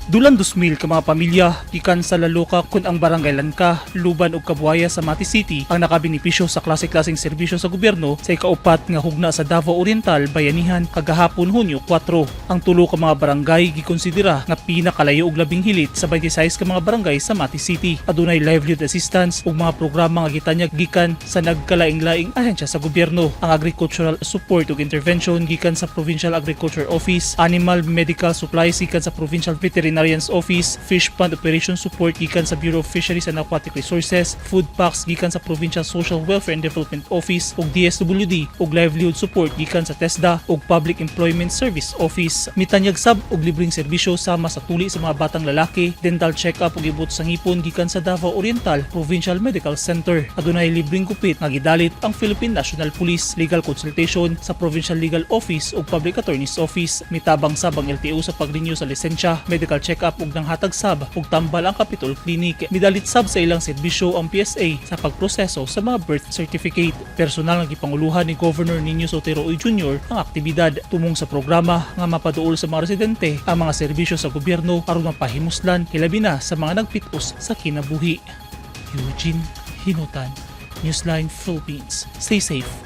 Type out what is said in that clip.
Dulan 2,000 ka mga pamilya gikan sa Laloka kun ang Barangay Lanka, Luban ug Kabuaya sa Mati City ang nakabenepisyo sa klase-klaseng serbisyo sa gobyerno sa ikaupat nga hugna sa Davao Oriental Bayanihan kagahapon, Hunyo 4. Ang tulo ka mga barangay gikonsidera nga pinakalayo ug labing hilit sa 26 ka mga barangay sa Mati City. Adunay livelihood assistance ug mga programa nga gitanyag gikan sa nagkalaing-laing ahensya sa gobyerno. Ang agricultural support ug intervention gikan sa Provincial Agriculture Office, animal medical supplies gikan sa Provincial Veterinarian's Office, fish pond operation support gikan sa Bureau of Fisheries and Aquatic Resources, food packs gikan sa Provincial Social Welfare and Development Office ug DSWD ug livelihood support gikan sa TESDA ug Public Employment Service Office. Mitanyag sab og libreng serbisyo sama sa tuli sa mga batang lalaki, dental check-up ug ibot sa ngipon gikan sa Davao Oriental Provincial Medical Center. Adunay libreng gupit nga gidalit ang Philippine National Police, legal consultation sa Provincial Legal Office ug Public Attorney's Office. Mitabang sab ang LTO sa pag-renew sa lisensya, medical check-up ug nanghatag sab og tambal ang Capitol Clinic. Midalit sab sa ilang serbisyo ang PSA sa pagproseso sa mga birth certificate. Personal nga gipanguluhan ni Governor Niño Sotero Uy Jr. ang aktibidad tumong sa programa nga mapaduol sa mga residente ang mga serbisyo sa gobyerno aron mapahimuslan, hilabi na sa mga nagpitos sa kinabuhi. Eugene Hinutan, Newsline Philippines. Stay safe.